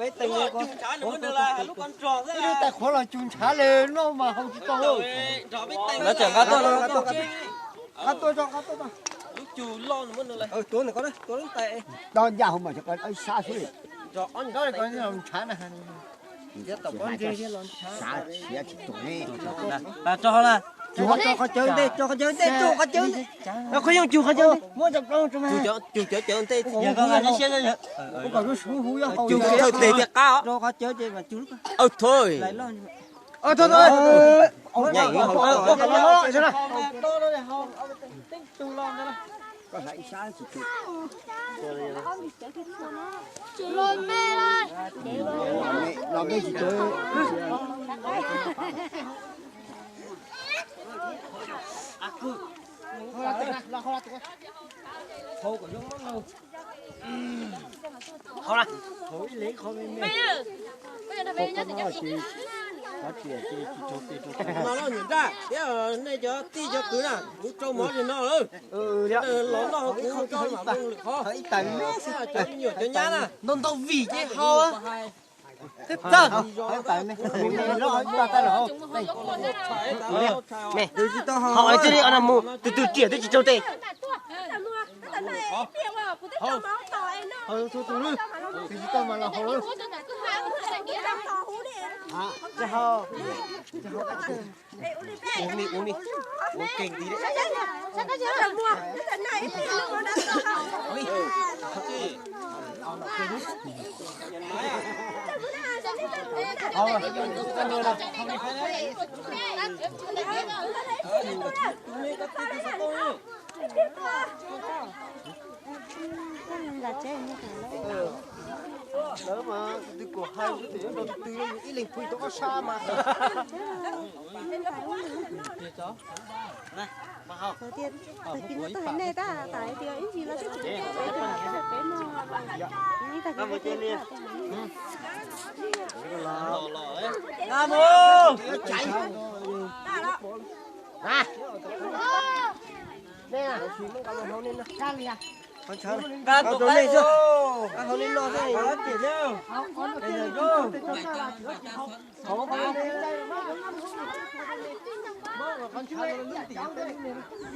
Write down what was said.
Ib lub tais qhuav los cug ntshav li no mas haus tsis tau. Lawv tseem nqa tuaj, nqa tuaj, nqa tuaj, nqa tuaj. Tuav ncaj hauv mas sab xwb. Ntshav na. Xav siav tsis tuag ne. Tso qhov cawv ntej, tso qhov cawv ntej, tso qhov cawv ntej. Qhov yooj cug qhov cawv ntej. Cug cawv cawv ntej. Cug thawj tes tiag qab os. Aw thov. Nej cov tij cov kwv na, kuv tsau mov li no lawm. Los noj kuv tsau mam mus lwm qhov. Cov me nyuam cov nyab na, ntau ntau vim ces haus. Txawj. Haus cia li, mus tus twg riam twb tsis tsau tes. Lawv mas tus twg kuj hais, tus twg yuav nrog tus twg, ib leeg pw tau ob sab mas. Tag kis no tuaj hais nej tab tas hais tias ib ntsis no twb tsis peb no, ib tag kis no tuaj hais. Nqa rau nej xwb, nqa hauv nej noj xwb.